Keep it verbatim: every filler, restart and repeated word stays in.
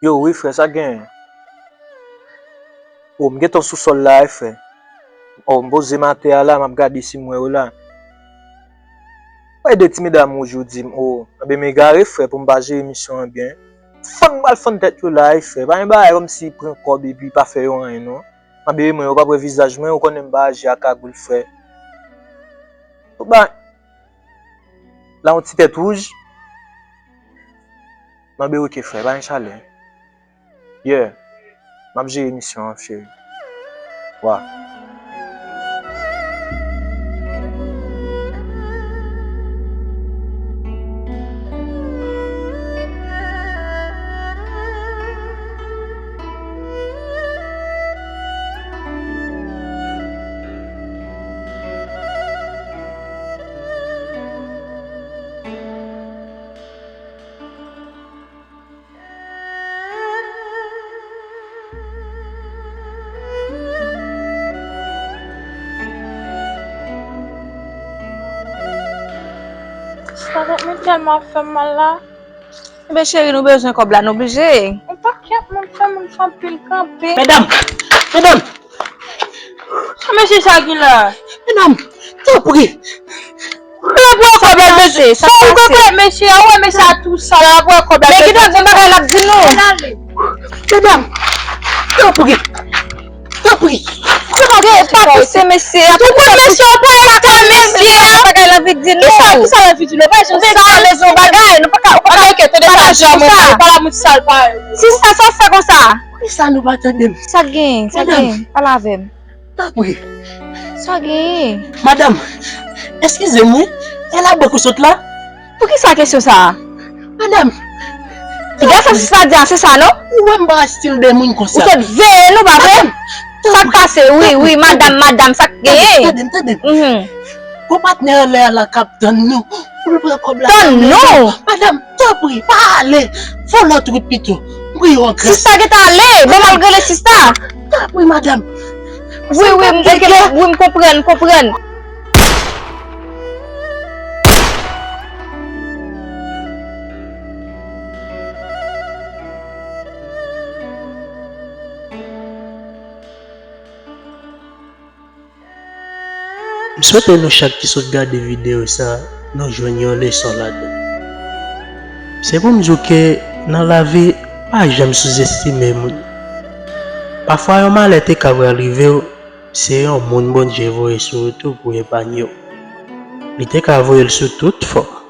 Yo, wi, frè, sa genyen? O, m gentan sou sòl la, wi, frè. O, m poze m atè a la, m ap gade si m wè yo la. Wè de ti medam wouj yo di m, o, anben m egare, frè, pou m pa jere misyon an byen. Fann m pral fann tèt yo la, wi, frè. Pa gen bagay kòmsi pran kòb epi pa fè yo anyen, non. Anben, mwen, yo p ap wè vizaj mwen, yo konnen m pa aji a kagoul, frè. Yo ba la yon ti tèt wouj. Anben, oke, frè, pa gen chalè. Yeah. M ap jere misyon an, cheri. Wa. Sa tèt mwen tèlman ap fè m mal la. Enben, cheri, nou bezwen kòb la, nou blije. Yon pakèt moun fè moun fè anpil kanpe. Medam! Medam! Sa mesye sa gen la? Medam, tanpri. L ap wè kòb la, mesye. Sa w rekonèt mesye a, wè mesye a tou sal, l ap wè kòb la. Men ki dòt bagay l ap di nou? Medam, tanpri. Tanpri. Tanpri, pa pouse mesye a. Tanpri, mesye a, pa al lakay mesye a. Bagay l anvi di nou. Kisa, kisa l anvi di nou? Pa janm sa. Mesye a bezwen bagay. Nou pa ka, ou pa ka pataje yon moun, pa la moun sal parèy. Sista, sa w fè konsa? Poukisa nou pa tande m? Sa k genyen? Sa k genyen? Pale avè m. Tanpri. Sa k genyen? Madanm, eskize m wi. E labank ou sot la? Poukisa kesyon sa a? Madanm. Piga sa sista di a, se sa, non? Ou wè m pa estil de moun konsa. Ou sot veye nou, pa vre? Madanm, sa k pase? Wi, wi, madanm, madanm, sa k genyen? Tande m, tande m. Mhm. Gon patnè anlè a la k ap tann nou pou l pran kòb la. Tann nou? Madanm, tanpri, pa ale. Fè yon lòt wout pito. M priye w an grès. Sista gentan ale. Bon, m al rele sista. Tanpri, madanm. Wi, wi, m, wi, m konprann, m konprann. M swete nou chak ki sot gade videyo sa, nou jwenn yon leson ladan. Se pou m di w ke nan lavi, pa janm souzestime moun. Pafwa yon malè te ka pral rive w, se yon moun Bondye voye sou wout ou pou epanye w. Li te ka voye l sou tout fòm.